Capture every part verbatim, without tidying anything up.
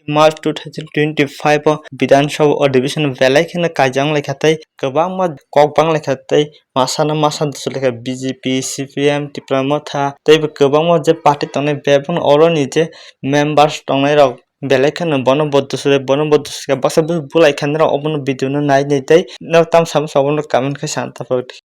March two thousand twenty-five o Bidhan Sabha Adhibeshon belai kheno kaijak wng lai kha tei kwbangma kok bang lai kha tei masa no masa dusuk lai kha B J P, C P M, Tipra Motha tei bo kwbangma je party tongnai bebak no oro ni je members tongnai rok belai kheno bono bo dusuk lai, bono bo dusuk lai kha baksa bu-, bulai kha nai rok obono video no nai nai tei norok tamo samo se obono comment khe sa tapok di.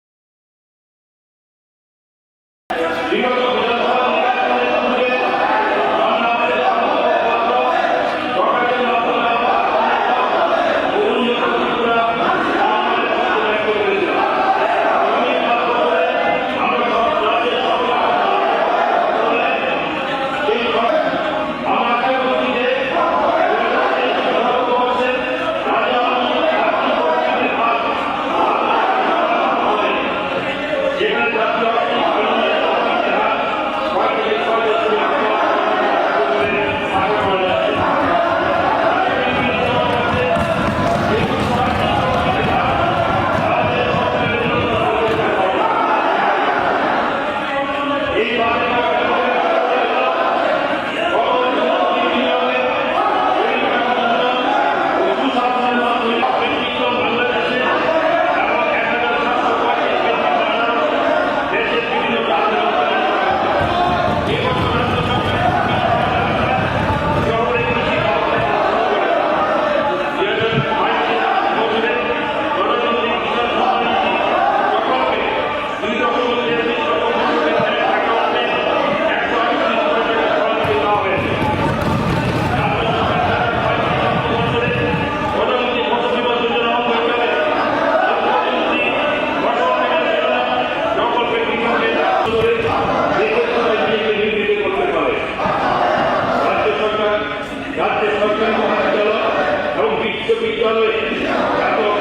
রাজ্য সরকার, রাজ্যের সরকারি মহাবিদ্যালয় এবং বিশ্ববিদ্যালয়ে স্নাতক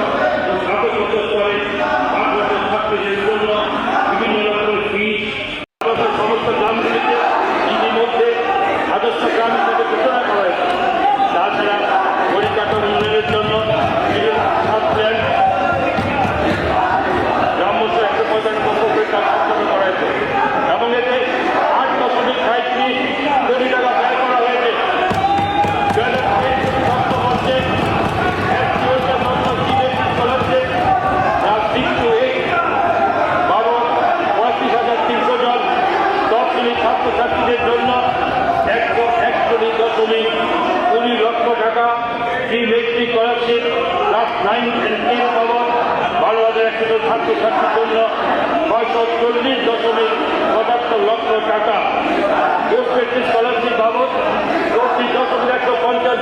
ও স্নাতকোত্তর স্তরে পাঠরত ছাত্রীদের জন্য বিভিন্ন রকমের ফিস, সমস্ত গ্রামগুলিতে ইতিমধ্যে আদর্শ গ্রাম হিসেবে ঘোষণা করা হয়েছে। তাছাড়া পরিকাঠামো উন্নয়নের জন্য বিভিন্ন সাব প্ল্যান, গ্রাম মসজিদ একশো পঁয়তাল্লিশ নম্বর করে কাজ সম্পন্ন করা হয়েছে এবং এতে আট দশমিক ষাট কোটি টাকা ব্যয় করা হয়েছে। দু হাজার তেইশ চব্বিশ বর্ষে একটি হচ্ছে নম্বর সিবিএসই স্কলারশিপ, যা সিক্স টু এইট বারো পঁয়ত্রিশ হাজার তিনশো জন তফসিলি ছাত্রছাত্রীদের জন্য একশো একচল্লিশ দশমিক কুড়ি লক্ষ টাকা, pre matric scholarship class nine and ten বাবদ বারো হাজার একশো জন ছাত্রছাত্রীর জন্য ছয়শো চল্লিশ দশমিক পঁচাত্তর লক্ষ টাকা, পোস্ট মেট্রিক স্কলারশিপ বাবদ চব্বিশ দশমিক একশো পঞ্চাশ